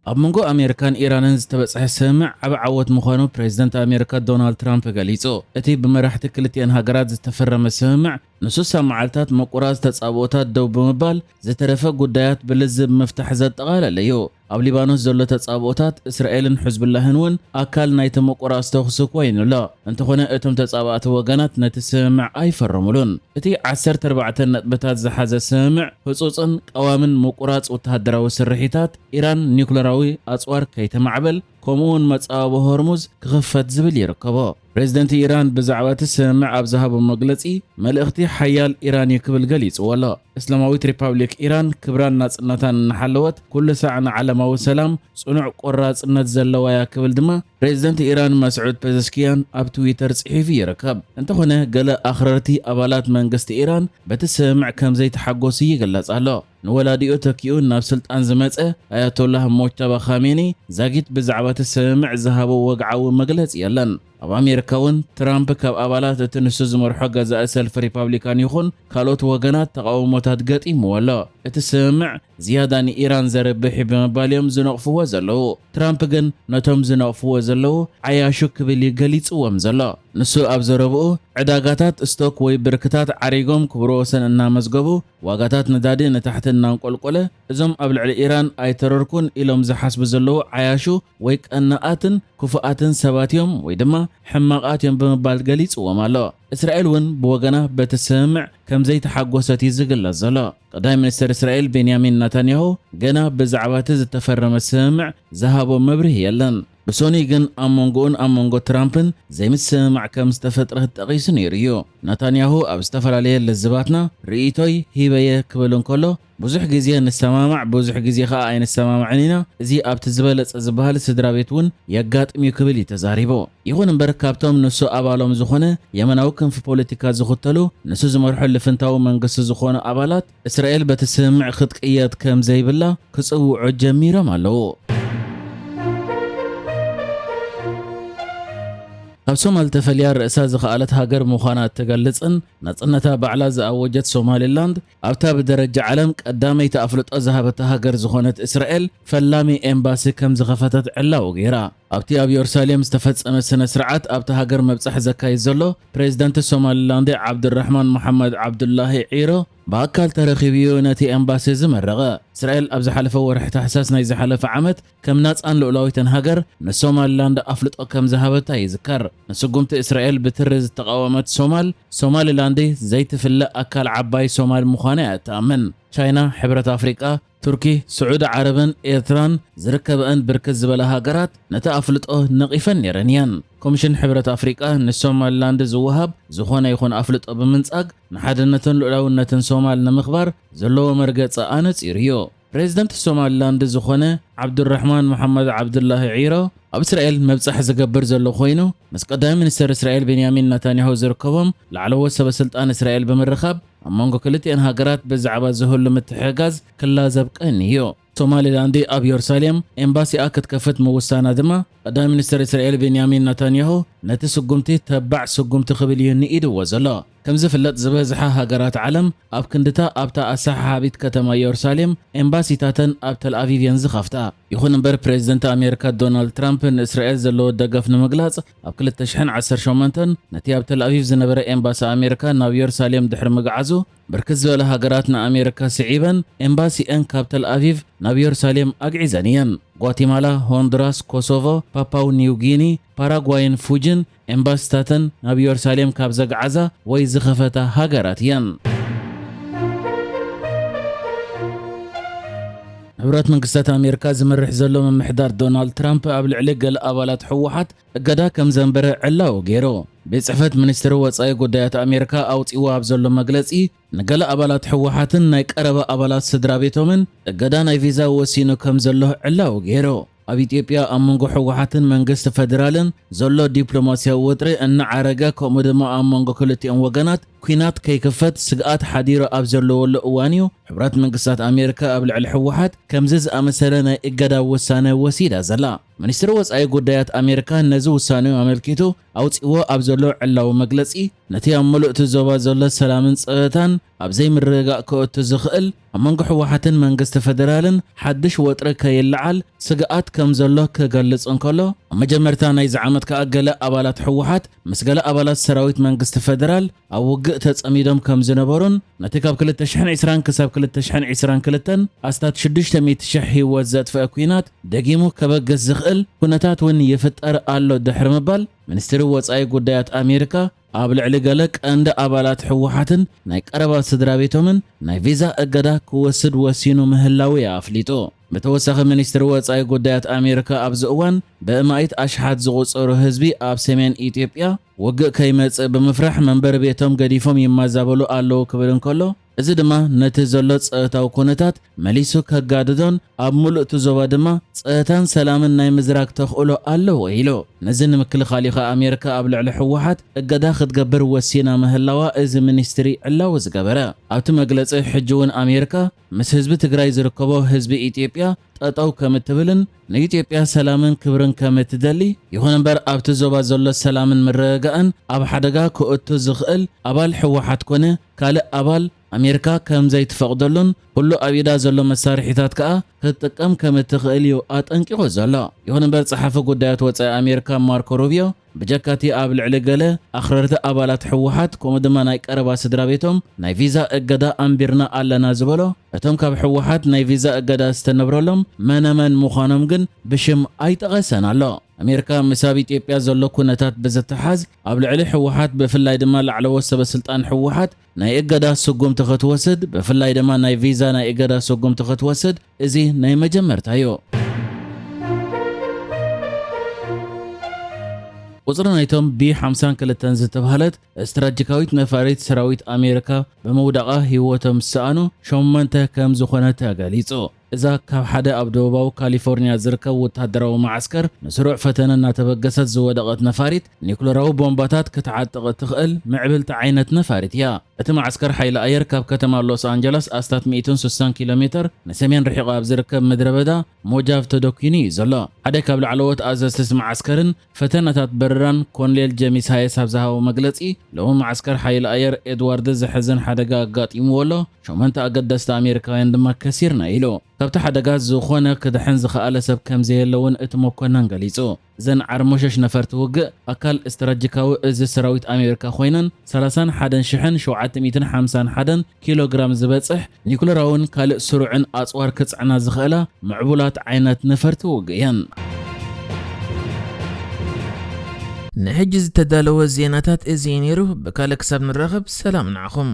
ኣብ መንጎ ኣሜሪካን ኢራንን ዝተበጽሐ ስምምዕ ዓቢ ዓወት ምዃኑ ፕሬዝደንት ኣሜሪካ ዶናልድ ትራምፕ ገሊጹ። እቲ ብመራሕቲ ክልቲኣን ሃገራት ዝተፈረመ ስምምዕ ንስሳ መዓልታት ምቁራጽ ተጻብኦታት ደው ብምባል፣ ዝተረፈ ጉዳያት ብልዝብ ምፍታሕ ዘጠቓለለ እዩ። ኣብ ሊባኖስ ዘሎ ተጻብኦታት እስራኤልን ሕዝቡላህን እውን ኣካል ናይቲ ምቁራጽ ተኹሲ ኮይኑ ኣሎ። እንተኾነ፣ እቶም ተጻባእቲ ወገናት ነቲ ስምምዕ ኣይፈረሙሉን። እቲ ዓሰርተ ኣርባዕተ ነጥብታት ዝሓዘ ስምምዕ፣ ህጹጽን ቀዋምን ምቁራጽ ወተሃደራዊ ስርሒታት ኢራን፣ ኒኩለራዊ ኣጽዋር ከይተማዕበል፣ ከምኡውን መጻወቦ ሆርሙዝ ክኽፈት ዝብል ይርከቦ። ፕሬዝደንት ኢራን ብዛዕባ እቲ ስምምዕ ኣብ ዝሃቦ መግለጺ፣ "መልእኽቲ ሓያል ኢራን እዩ" ክብል ገሊጽዎ ኣሎ። እስላማዊት ሪፓብሊክ ኢራን ክብራን ናጽነታን እናሓለወት፣ ኩሉ ሳዕ ንዓለማዊ ሰላም ጽኑዕ ቆራጽነት ዘለዋ እያ ክብል ድማ ፕሬዝደንት ኢራን መስዑድ ፔዘሽኪያን ኣብ ትዊተር ጽሒፉ ይርከብ። እንተኾነ፣ ገለ ኣኽረርቲ ኣባላት መንግስቲ ኢራን በቲ ስምምዕ ከም ዘይተሓጎሱ ይግለጽ ኣሎ። ንወላዲኡ ተኪኡ ናብ ስልጣን ዝመጸ ኣያቶላህ ሞጅተባ ኻሜኒ ዛጊት ብዛዕባ እቲ ስምምዕ ዝሃቦ ወግዓዊ መግለጺ የለን። ኣብ ኣሜሪካ እውን ትራምፕ ካብ ኣባላት እቲ ንሱ ዝመርሖ ገዛኢ ሰልፊ ሪፓብሊካን ይኹን ካልኦት ወገናት ተቓውሞታት ገጢምዎ ኣሎ። እቲ ስምምዕ ዝያዳ ንኢራን ዘርብሕ እዩ ብምባል እዮም ዝነቕፍዎ ዘለዉ። ትራምፕ ግን ነቶም ዝነቕፍዎ ዘለዉ ዓያሹ ክብል እዩ ገሊጽዎም ዘሎ። ንሱ ኣብ ዘረብኡ፣ ዕዳጋታት ስቶክ ወይ ብርክታት ዓሪጎም ክብሮ ወሰን እናመዝገቡ፣ ዋጋታት ነዳዲ ንታሕቲ እናንቆልቆለ፣ እዞም ኣብ ልዕሊ ኢራን ኣይተረርኩን ኢሎም ዝሓስቡ ዘለዉ ዓያሹ ወይ ቀናኣትን ክፉኣትን ሰባት እዮም ወይ ድማ ሕማቓት እዮም ብምባል ገሊጽዎም ኣሎ። እስራኤል እውን ብወገና በቲ ስምምዕ ከም ዘይተሓጎሰት እዩ ዝግለጽ ዘሎ። ቀዳማይ ሚኒስተር እስራኤል ቤንያሚን ናታንያሁ ገና ብዛዕባ እቲ ዝተፈረመ ስምምዕ ዝሃቦ መብርሂ የለን። ብሶኑይ ግን ኣብ መንጎኡን ኣብ መንጎ ትራምፕን ዘይምስምማዕ ከም ዝተፈጥረ ጠቒሱ ነይሩ እዩ። ናታንያሁ ኣብ ዝተፈላለየ ልዝባትና ርእይቶይ ሂበየ ክብል እንከሎ፣ "ብዙሕ ግዜ ንሰማማዕ፣ ብዙሕ ግዜ ኸኣ ኣይንሰማማዕን ኢና። እዚ ኣብቲ ዝበለጸ ዝበሃል ስድራ ቤት እውን የጋጥም እዩ" ክብል እዩ ተዛሪቡ። ይኹን እምበር፣ ካብቶም ንሱ ኣባሎም ዝኾነ የመናዊ ክንፊ ፖለቲካ ዝኽተሉ፣ ንሱ ዝመርሖ ልፍንታዊ መንግስቲ ዝኾኑ ኣባላት፣ እስራኤል በቲ ስምምዕ ክትቅየድ ከም ዘይብላ ክጽውዑ ጀሚሮም ኣለዉ። ካብ ሶማል ተፈልያ ርእሳ ዝኸኣለት ሃገር ምዃና እትገልጽን ናጽነታ ባዕላ ዝኣወጀት ሶማሊላንድ፣ ኣብታ ብደረጃ ዓለም ቀዳመይቲ ኣፍልጦ ዝሃበታ ሃገር ዝኾነት እስራኤል ፈላሚ ኤምባሲ ከም ዝኸፈተት ዕላዊ ገይራ። ኣብቲ ኣብ የሩሳሌም ዝተፈጸመ ስነ ስርዓት፣ ኣብታ ሃገር መብጻሕ ዘካይድ ዘሎ ፕሬዝዳንት ሶማሊላንድ ዓብዱራሕማን መሓመድ ዓብዱላሂ ዒሮ ብኣካል ተረኺቡ እዩ ነቲ ኤምባሲ ዝመረቐ። እስራኤል ኣብ ዝሓለፈ ወርሒ ታሕሳስ ናይ ዝሓለፈ ዓመት ከም ናጻን ልኡላዊትን ሃገር ንሶማሊላንድ ኣፍልጦ ከም ዝሃበታ ይዝከር። ንስጉምቲ እስራኤል ብትሪ ዝተቓወመት ሶማል፣ ሶማሊላንድ ዘይትፍለ ኣካል ዓባይ ሶማል ምዃና እያ እትኣምን። ቻይና፣ ሕብረት ኣፍሪቃ፣ ቱርኪ፣ ስዑዲ ዓረብን ኤርትራን ዝርከበአን ብርክት ዝበላ ሃገራት ነቲ ኣፍልጦ ነቒፈን ነይረን እየን። ኮሚሽን ሕብረት ኣፍሪቃ ንሶማሊላንድ ዝወሃብ ዝኾነ ይኹን ኣፍልጦ ብምንጻግ፣ ንሓድነትን ልኡላውነትን ሶማል ንምኽባር ዘለዎ መርገጺ ኣነጺሩ እዩ። ፕሬዝደንት ሶማሊላንድ ዝኾነ ዓብዱራሕማን መሓመድ ዓብዱላሂ ዒሮ ኣብ እስራኤል መብጻሕ ዝገብር ዘሎ ኮይኑ፣ ምስ ቀዳማይ ሚኒስተር እስራኤል ቤንያሚን ናታንያሁ ዝርከቦም ላዕለዎት ሰበ ስልጣን እስራኤል ብምርኻብ፣ ኣብ መንጎ ክልቲአን ሃገራት ብዛዕባ ዝህሉ ምትሕግጋዝ ክላዘብ ቀንዩ እዩ። ሶማሊላንድ ኣብ የሩሳሌም ኤምባሲኣ ክትከፍት ምውሳና ድማ፣ ቀዳማይ ሚኒስተር እስራኤል ቤንያሚን ናታንያሁ ነቲ ስጉምቲ ተባዕ ስጉምቲ ክብል እዩ ንኢድዎ ዘሎ። ከም ዝፍለጥ፣ ዝበዝሓ ሃገራት ዓለም ኣብ ክንድታ ኣብታ ኣሰሓሓቢት ከተማ የሩሳሌም ኤምባሲታተን ኣብ ተልኣቪቭ እየን ዝኸፍታ። ይኹን እምበር፣ ፕሬዝደንት ኣሜሪካ ዶናልድ ትራምፕ ንእስራኤል ዘለዎ ደገፍ ንምግላጽ፣ ኣብ ክልተ ሽሕን ዓሰርተ ሸሞንተን ነቲ ኣብ ተልኣቪቭ ዝነበረ ኤምባሲ ኣሜሪካ ናብ የሩሳሌም ድሕሪ ምግዓዙ፣ ብርክት ዝበላ ሃገራት ንኣሜሪካ ስዒበን ኤምባሲአን ካብ ተልኣቪቭ ናብ የሩሳሌም ኣግዒዘን እየን። ጓቲማላ፣ ሆንዱራስ፣ ኮሶቮ፣ ፓፓው ኒው ጊኒ፣ ፓራጓይን ፉጅን ኤምባሲታተን ናብ የሩሳሌም ካብ ዘግዓዛ ወይ ዝኸፈታ ሃገራት እየን። ሕብረት መንግስታት ኣሜሪካ ዝመርሕ ዘሎ ምምሕዳር ዶናልድ ትራምፕ ኣብ ልዕሊ ገለ ኣባላት ህወሓት እገዳ ከም ዘንበረ ዕላዊ ገይሩ። ቤት ጽሕፈት ሚኒስትሪ ወጻኢ ጉዳያት ኣሜሪካ ኣውጺእዎ ኣብ ዘሎ መግለጺ፣ ንገለ ኣባላት ህወሓትን ናይ ቀረባ ኣባላት ስድራ ቤቶምን እገዳ ናይ ቪዛ ወሲኑ ከም ዘሎ ዕላዊ ገይሩ። ኣብ ኢትዮጵያ ኣብ መንጎ ህወሓትን መንግስቲ ፈደራልን ዘሎ ዲፕሎማስያዊ ወጥሪ እናዓረገ፣ ከምኡ ድማ ኣብ መንጎ ክልቲኦም ወገናት ኲናት ከይክፈት ስግኣት ሓዲሩ ኣብ ዘለወሉ እዋን እዩ፣ ሕብረት መንግስታት ኣሜሪካ ኣብ ልዕሊ ህወሓት ከምዚ ዝኣመሰለ ናይ እገዳ ውሳነ ወሲዳ ዘላ። ሚኒስትሪ ወጻኢ ጉዳያት ኣሜሪካ ነዚ ውሳኔኡ ኣመልኪቱ ኣውጺዎ ኣብ ዘሎ ዕላዊ መግለጺ፣ ነቲ ኣብ ምሉእ እቲ ዞባ ዘሎ ሰላምን ጸጥታን ኣብ ዘይምርግጋእ ከእቱ ዝኽእል፣ ኣብ መንጎ ህወሓትን መንግስቲ ፈደራልን ሓድሽ ወጥሪ ከይለዓል ስግኣት ከም ዘሎ ክገልጽ እንከሎ፣ ኣብ መጀመርታ ናይዚ ዓመት ከኣ ገለ ኣባላት ህወሓት ምስ ገለ ኣባላት ሰራዊት መንግስቲ ፈደራል ኣብ ውግእ ተጸሚዶም ከም ዝነበሩን፣ ነቲ ካብ ክልተ ሽሕን ዕስራን ክሳብ ክልተ ሽሕን ዕስራን ክልተን ኣስታት ሽዱሽተ ሚእቲ ሽሕ ህይወት ዘጥፍአ ኲናት ደጊሙ ከበግስ ዝኽእል ኩነታት እውን ይፍጠር ኣሎ ድሕሪ ምባል፣ ሚኒስትሪ ወጻኢ ጉዳያት ኣሜሪካ ኣብ ልዕሊ ገለ ቀንዲ ኣባላት ህወሓትን ናይ ቀረባ ስድራ ቤቶምን ናይ ቪዛ እገዳ ክወስድ ወሲኑ ምህላዉ እዩ ኣፍሊጡ። ብተወሳኺ፣ ሚኒስትሪ ወጻኢ ጉዳያት ኣሜሪካ ኣብዚ እዋን ብእማኢት ኣሽሓት ዝቑጸሩ ህዝቢ ኣብ ሰሜን ኢትዮጵያ ውግእ ከይመጽእ ብምፍራሕ መንበሪ ቤቶም ገዲፎም ይመዛበሉ ኣለዉ ክብል እንከሎ፣ እዚ ድማ ነቲ ዘሎ ጸጥታዊ ኩነታት መሊሱ ከጋድዶን ኣብ ምሉእ እቲ ዞባ ድማ ጸጥታን ሰላምን ናይ ምዝራግ ተኽእሎ ኣለዎ ኢሉ። ነዚ ንምክልኻል እዩ ከኣ ኣሜሪካ ኣብ ልዕሊ ህወሓት እገዳ ክትገብር ወሲና ምህላዋ እዚ ሚኒስትሪ ዕላዊ ዝገበረ። ኣብቲ መግለጺ፣ ሕጂ እውን ኣሜሪካ ምስ ህዝቢ ትግራይ ዝርከቦ ህዝቢ ኢትዮጵያ ጠጠው ከም እትብልን ንኢትዮጵያ ሰላምን ክብርን ከም እትደሊ፣ ይኹን እምበር ኣብቲ ዞባ ዘሎ ሰላምን ምርግጋእን ኣብ ሓደጋ ክእቱ ዝኽእል ኣባል ህወሓት ኮነ ካልእ ኣባል ኣሜሪካ ከም ዘይትፈቕደሉን ኩሉ ኣብ ኢዳ ዘሎ መሳርሒታት ከኣ ክትጥቀም ከም እትኽእል እዩ ኣጠንቂቑ ዘሎ። ይኹን እምበር ጸሓፊ ጉዳያት ወጻኢ ኣሜሪካ ማርኮ ሩቢዮ ብጀካቲ ኣብ ልዕሊ ገለ ኣኽረርቲ ኣባላት ህወሓት ከምኡ ድማ ናይ ቀረባ ስድራ ቤቶም ናይ ቪዛ እገዳ ኣንቢርና ኣለና ዝበሎ፣ እቶም ካብ ህወሓት ናይ ቪዛ እገዳ ዝተነብረሎም መነመን ምዃኖም ግን ብሽም ኣይጠቐሰን ኣሎ። ኣሜሪካ ምስ ኣብ ኢትዮጵያ ዘሎ ኩነታት ብዝተሓዝ ኣብ ልዕሊ ህወሓት ብፍላይ ድማ ላዕለዎት ሰበ ስልጣን ህወሓት ናይ እገዳ ስጉምቲ ክትወስድ፣ ብፍላይ ድማ ናይ ቪዛ ናይ እገዳ ስጉምቲ ክትወስድ እዚ ናይ መጀመርታ እዩ። ቁጽሪ ናይቶም ቢ ሓምሳን ክልተን ዝተባህለት ስትራቴጂካዊት ነፋሪት ሰራዊት ኣሜሪካ ብምውዳቓ ህይወቶም ዝሰኣኑ ሸሞንተ ከም ዝኾነ ተገሊጹ። እዛ ካብ ሓደ ኣብ ደቡባዊ ካሊፎርኒያ ዝርከብ ወታደራዊ መዓስከር ንስሩዕ ፈተነ እናተበገሰት ዝወደቐት ነፋሪት ኒኩለራዊ ቦምባታት ክትዓጥቕ እትኽእል ምዕብልቲ ዓይነት ነፋሪት እያ። እቲ መዓስከር ሓይሊ ኣየር ካብ ከተማ ሎስ ኣንጀለስ ኣስታት ሚእትን ስሳን ኪሎ ሜተር ንሰሜን ርሒቑ ኣብ ዝርከብ ምድረ በዳ ሞጃቭ ተደኲኑ እዩ ዘሎ። ሓደ ካብ ላዕለዎት ኣዘዝቲ መዓስከርን ፈተነታት በረራን ኮሎኔል ጄሚስ ሃየስ ኣብ ዝሃቦ መግለጺ፣ ሎሚ መዓስከር ሓይሊ ኣየር ኤድዋርድ ዘሕዝን ሓደጋ ኣጋጢምዎ ኣሎ። ሸሞንተ ኣገደስቲ ኣሜሪካውያን ድማ ከሲርና ኢሉ። ካብቲ ሓደጋ ዝኾነ ክድሕን ዝኸኣለ ሰብ ከም ዘየለ እውን እቲ መኮነን ገሊጹ። እዘን ዓርሞሸሽ ነፈርቲ ውግእ ኣካል ስትራቴጂካዊ እዚ ሰራዊት ኣሜሪካ ኮይነን፣ ሰላሳን ሓደን ሽሕን ሸውዓተ ሚእትን ሓምሳን ሓደን ኪሎ ግራም ዝበጽሕ ኒኩለራውን ካልእ ስሩዕን ኣጽዋር ክጽዕና ዝኽእላ ምዕቡላት ዓይነት ነፈርቲ ውግእ እየን። ንሕጂ ዝተዳለወ ዜናታት እዚ እዩ ነይሩ። ብካልእ ክሳብ ንራኸብ ሰላም ንዓኹም።